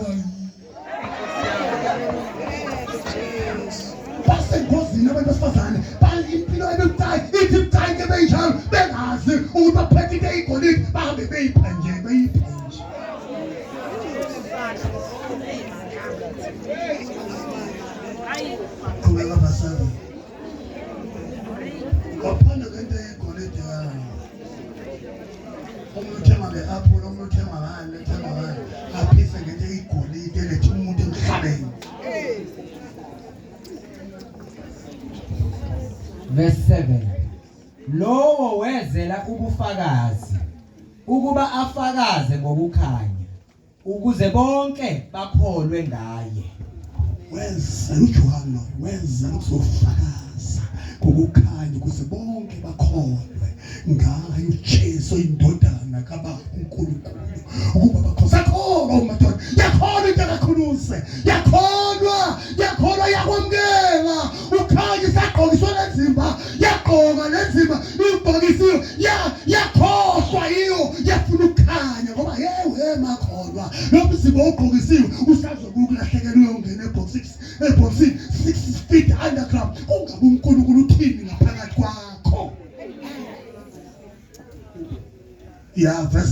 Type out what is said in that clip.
Hayi. Basengozini abantu besifazane, impilo ebebucayi, ithi ibucayi ke beyinjalo, bengazi ukuthi baphethe into eyigolide, bahambe beyipha nje, beyipha nje. Qhubeka basana. Ngaphandle kwento eyigolide kanje. Umuntu uthenga nge-apple, omunye uthenga ngani, uthenga ngani. Aphise ngento eyigolide eletha umuntu emhlabeni. Verse 7 Lowo wezela ubufakazi ukuba afakaze ngokukhanya ukuze bonke bakholwe ngaye. Wezela uJohane loyo, wezela ukuzofakaza ngokukhanya ukuze bonke bakholwe ngaye uJesu indodana kaBaba uNkulunkulu ukuba bakholwe. Sakholwa umadoda, yakholwa into kakhuluse, yakholwa, yakholwa, yakwamukela ukhanya isagqokiswe lenzimba, yagqoka lenzimba ibhokisiwe, yakhohlwa iyo, yafuna ukukhanya ngoba yewe makholwa lo mzimba ogqokisiwe usazokulahlekela uyongena ebhokisini, ebhokisini 6 feet underground. Kungabe uNkulunkulu uthini ngaphakathi kwakho? Ya verse.